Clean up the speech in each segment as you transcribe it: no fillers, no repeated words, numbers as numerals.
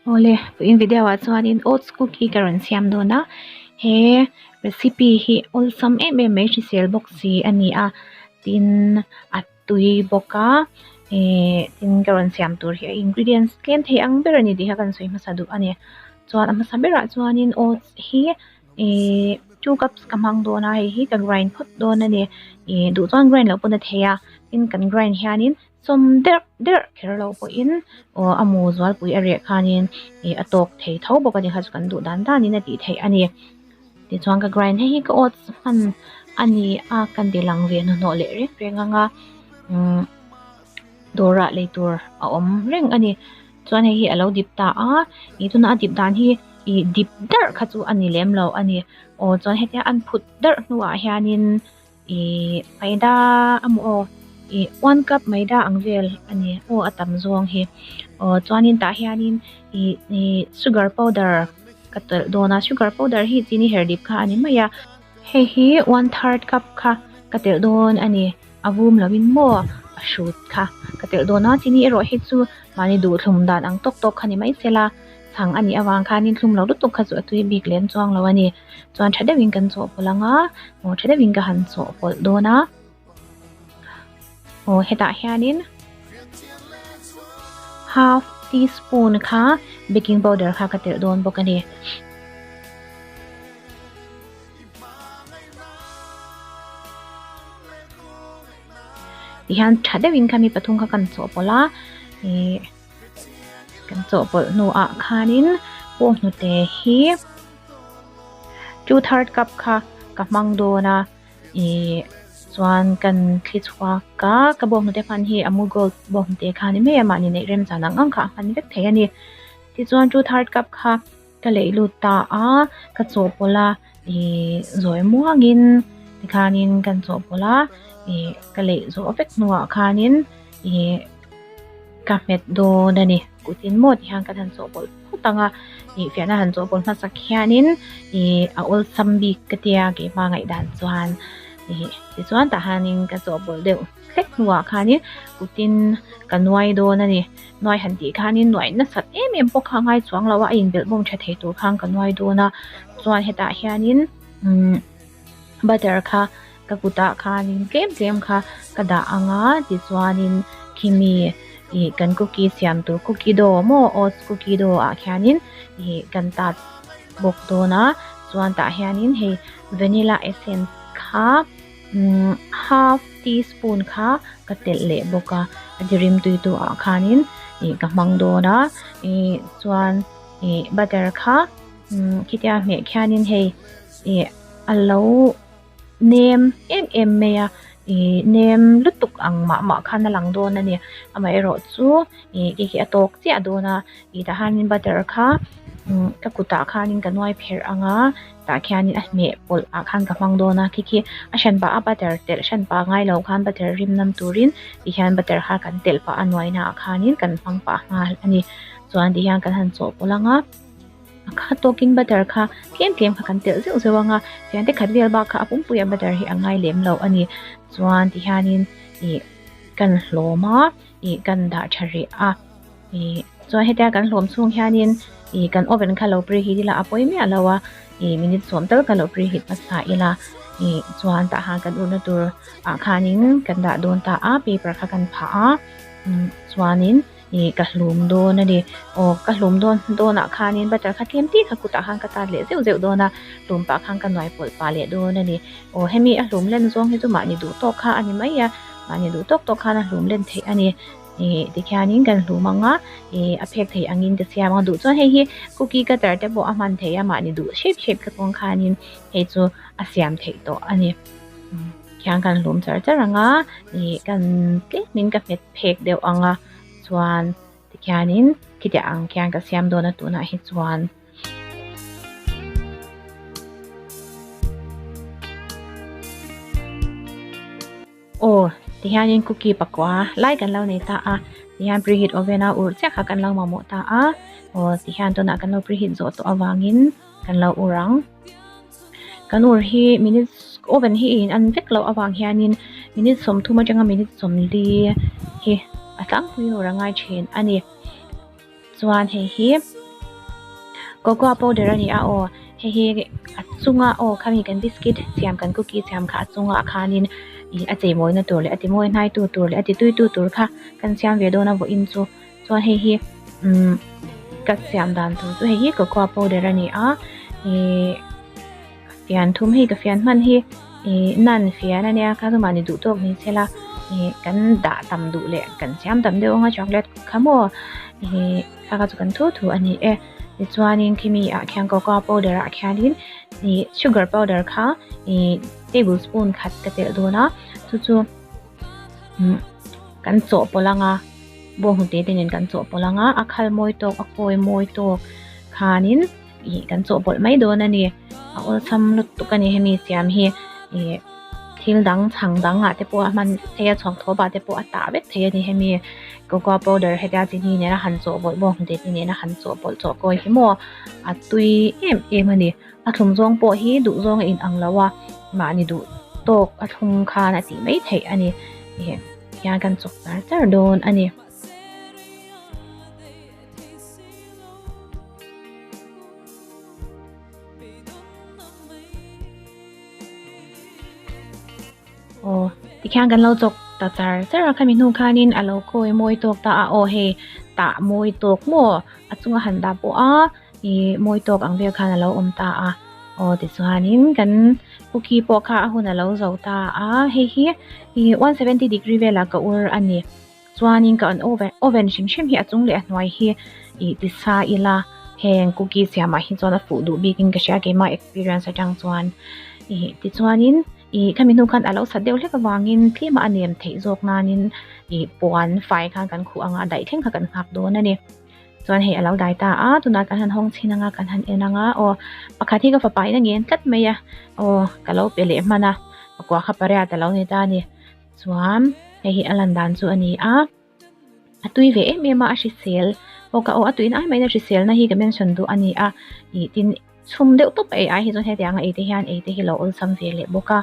Awle vawiin video ah chuanin oats cookie ka rawn siam dawn a he recipe hi awlsam em em mai hrisel bawk si a ni a tin a tui bawk a ihh tin ka rawn siam tur hi a ingredients tlem thei ang ber a ni tih kha ka rawn sawi hmasa duh a ni chuan a hmasa berah chuanin oats hi ihh two cups ka hmang dawn a hei hi ka grind phawt dawn a ni ihh duh chuan grind loh pawn a thei a tin kan grind hianin sawm derh derh kher lo pawhin aw a mu zualpui a reh khanin ih a tawk thei tho bawk a ni kha chu kan duh dan danin a tih theih a ni tichuan ka grind hei hi ka oats hman a ni a kan ti lang ve hnuhnawh leh reng reng ang a umm dawrah lei tur a awm reng a ni chuan hei hi a lo dip ta a ih tuna a dip dan hi ih dip darh kha chu a ni lem lo a ni aw chuan hetia an phut darh hnuah hianin. Ih maida a maw aw ih one cup maida ang vel a ni aw a tam zawng hi aw chuanin tah hianin ih ih sugar powder ka telh dawn a sugar powder hi chini her dip kha a ni mai a hei hi one third cup kha ka telh dawn a ni a vum lovin maw a hrut kha ka telh dawn a chini erawh hi chu mahni duhthlum dan ang tawk tawk kha ni mai sela chhang a nih avang khanin thlum lo lutuk kha chu a tui bik lem chuang lo a ni. Chuan tha deuhin kan chawhpawlh ang a, aw tha deuhin ka han chawhpawlh dawn a, aw hetah hianin half teaspoon kha baking powder kha ka telh dawn bawk a ni. Tihian tha deuhin kha mi pathum kha kan chawhpawlh a, ih kan chawhpawlh hnuah khanin pawng hnute hi two third cup kha ka hmang dawn a ih chuan kan thli chhuak a ka bawng hnute hman hi amul gold bawng hnute kha a ni mai a mahni neih remchan ang ang kha a hman vek thei a ni tichuan two third cup kha ka leih lut ta a ka chawhpawlh a ih zawi muangin tikhanin kan chawhpawlh a ih ka leih zawh vek hnuah khanin ih ka hmet dawn a ni kutin maw ti hian kan han chawhpawlh phawt ang a ih fiahna han chawhpawlh hmasak hianin ih a awlsam bik ka tia keimah ngaihdan chuan ih tichuan tah hianin ka chawhpawlh deuh hlek hnuah khanin kutin ka nuai dawn a ni nuai han tih khanin nuai nasat em em pawh kha a ngai chuang lo a a inbelh bawm tha thei tur khan ka nuai dawn a chuan hetah hianin umm butter kha ka kutah khanin tlem tlem kha ka dah ang a tichuanin khimi ih kan cookie siam tur cookie dough maw oats cookie dough ah khianin ih kan tat bawk dawn a chuan tah hianin hei vanilla essence kha umm half teaspoon kha ka telh leh bawk a a ti rimtui tu ah khanin ih ka hmang dawn a ih chuan ih butter kha umm khitia hmeh khianin hei ih a lo nem em em mai a ih nem lutuk ang mah mah khan a lang dawn a ni amaherawh chu ih hei hi a tawk chiah dawn a ih tah hianin butter kha umm ka kutah khanin ka nuai pherh ang a tah khianin a hmeh pawlh ah khan ka hmang dawn a khi khi a hran pah a butter telh hran pah ngai lo khan butter rim nam turin ti hian butter kha kan telh pah a nuai naah khanin kan hmang pah nghal a ni chuan ti hian kan han chawhpawlh ang a. A kha tawkin butter kha tlem tlem kha kan telh zeuh zeuh ang a fian te khat vel bak kha a pumpui a butter hi a ngai lem lo a ni chuan ti hianin ih kan hlawm a ih kan dah tha rih a ih chuan hetia kan hlawm chhung hianin ih kan oven kha lo preheat ila a pawi miah lo a ih minute sawm tal kha lo preheat hmasa ila ih chuan tah han kan urna tur ah khanin kan dah dawn ta a paper kha kan phah a chuanin. Ih ka hlum dawn a ni. Aw ka hlum dawn dawnah khanin butter kha tlem tih kha kutah khan ka tat leh zeuh zeuh dawn a, hlum pah khan ka nuai pawlh pah leh dawn a ni. Aw hemi a hlum len zawng hi chu mahni duh tawk kha a ni mai a, mahni duh tawk tawk khan a hlum len theih a ni. Ih tikhianin kan hlum ang a, ih a phek theih angin ka siam ang a, duh chuan hei hi cookie cutter te pawh a hman theih a, mahni duh shape shape ka kawng khanin hei chu a siam theih tawh a ni. Khian kan hlum char char ang a, ih kan tlemin ka hmet phek deuh ang a chuan tikhianin khitiang ang khian ka siam dawn a tunah hi chuan. Aw tihianin cookie pakua lai kan lo nei ta a tihian preheat oven a urh chiah kha kan lo mamawh ta a aw tihian tunah kan lo preheat zawh tawh avangin kan lo ur ang. Kan ur hi minutes oven hi in an vek loh avang hianin minute 30 atanga minute 40 hi a tlangpui in ur a ngai thin a ni. Chuan hei hi. Cocoa powder a ni a aw hei hi a chunga aw khami kan biscuit siam kan cookie siam kha a chungah khanin ih a chei mawina tur leh a ti mawi hnai tu tur leh a ti tui tu tur kha kan siam ve dawn a vawiin chu chuan hei hi umm ka siam dan tur chu hei hi cocoa powder a ni a ihh fian thum hei ka fian hman hi ih nan fian a nia kha chu mahni duh tawk ni sela ih kan dah tam duh leh kan siam tam deuh anga chocolate kha maw ih. Kha kha chu kan thu thu a ni e. Tichuanin khimi ah khian cocoa powder ah khianin ih sugar powder kha ih table spoon khat ka telh dawn a chu chu umm kan chawhpawlh anga bawnghnute te nen kan chawhpawlh anga a khal mawi tawk a kawi mawi tawk khanin ih kan chawhpawlh mai dawn a ni a awlsam lutuk a ni hemi siam hi ih thil dang chhang dang ah te pawh a hman vek thei a chhuak thawp ah te pawh a tah vek thei a ni hemi cocoa powder hetia chi hni nena han chawhpawlh bawk hnute te nena han chawhpawlh chawh kawi hi maw a tui em em a ni a thlum zawng pawh hi duh zawng a inang lo a mahni duh tawk a thlum khan a tih mai theih a ni ih hian kan chawk char char dawn a ni. Aw tikhian kan lo chawk ta char char a khami hnu khanin a lo kawi mawi tawk ta a aw hei tah mawi tawk maw a chunga han dah pawh a ih mawi tawk ang vel khan a lo awm ta a aw tichuanin kan cookie pawh kha a hun a lo zo ta a hei hi ih one seventy degree velah ka ur a ni. Chuanin ka an oven oven hrim hrim hi a chung leh a hnuai hi ih ti sa ila heng cookie siamah hi chuan a fuh duh bikin ka hria keimah experience atang chuan ih tichuanin ih khami hnu khan a lo sat deuh hlek avangin tlem a nem theih zawk nanin ih puan fai khan kan khuh anga daih thleng kha kan nghak dawn a ni chuan hei a lo dai ta a tunah kan han hawng chhin anga kan han en anga aw pakhat hi ka fapa in a ngen tlat mai a aw ka lo pe leh hman a pakua kha pariat a lo ni ta a ni. Chuan hei hi a lan dan chu a ni a a tui ve em em a a hrisel bawk a aw a tuina ai maiin a hriselna hi ka mention duh a ni a ih tin chhum deuh tawp a ei ai hi chuan hetiang a ei te hian ei te hi lo awlsam ve leh bawk a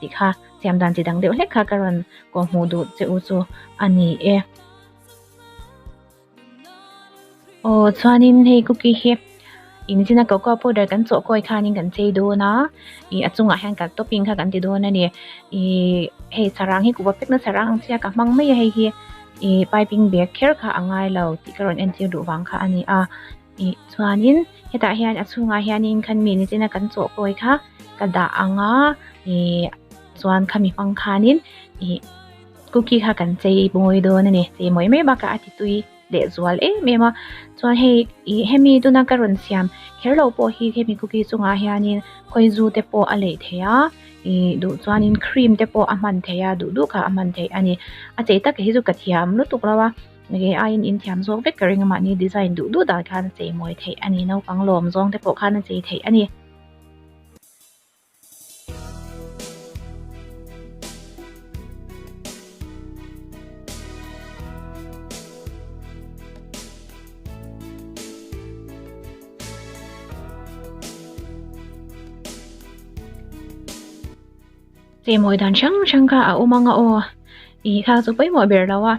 tih kha siam dan chi dang deuh hlek kha ka rawn kawhhmuh duh che u chu a ni e. Aw chuanin hei cookie hi inzin a cocoa powder kan chawh kawi khanin kan chei dawn a ih a chungah hian kan topping kha kan ti dawn a ni ih hei sarang hi kuhva pekna sarang ang chiah ka hmang mai a hei hi ih piping bag kher kha a ngai lo tih ka rawn entir duh vang kha a ni a ih chuanin hetah hian a chhungah hianin khan mi nichina kan chawh kawi kha ka dah ang a ih chuan khami hmang khanin ih. Cookie kha kan chei mawi dawn a ni chei mawi mai bakah a ti tui leh zual em em a chuan hei ih hemi tuna ka rawn siam kher loh pawh hi hemi cookie chungah hianin khawizu te pawh a leih theih a ih duh chuanin cream te pawh a hman theih a duh duh kha a hman theih a ni a chei tak hi chu ka thiam lutuk lo a nge aiin in thiam zawk vek ka ring a mahni design duh duh dan khan a chei mawi theih a ni naupang lawm zawng te pawh khan a chei theih a ni. Cheimawi dan hrang hrang kha a awm ang a aw ih kha chu pawimawh ber lo a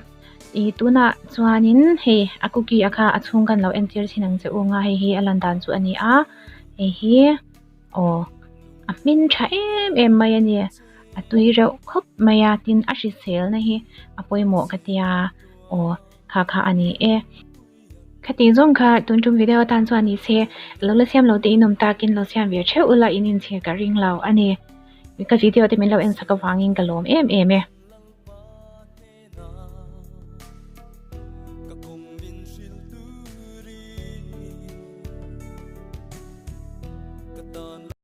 ih tunah chuanin hei a cookie a kha a chhung khan lo entir thin ang che u ang a hei hi a lan dan chu a ni a hei hi. Aw a hmin tha em em mai a ni a tui reuh khawp mai a tin a hrisel na hi a pawimawh ka tia aw kha kha a ni e khati zawng kha tun tum video atan chuan ni se lo la siam lo te in awm takin lo siam ve theuh ula in inchhir ka ring lo a ni ka video te min lo en sak avangin ka lawm em em e.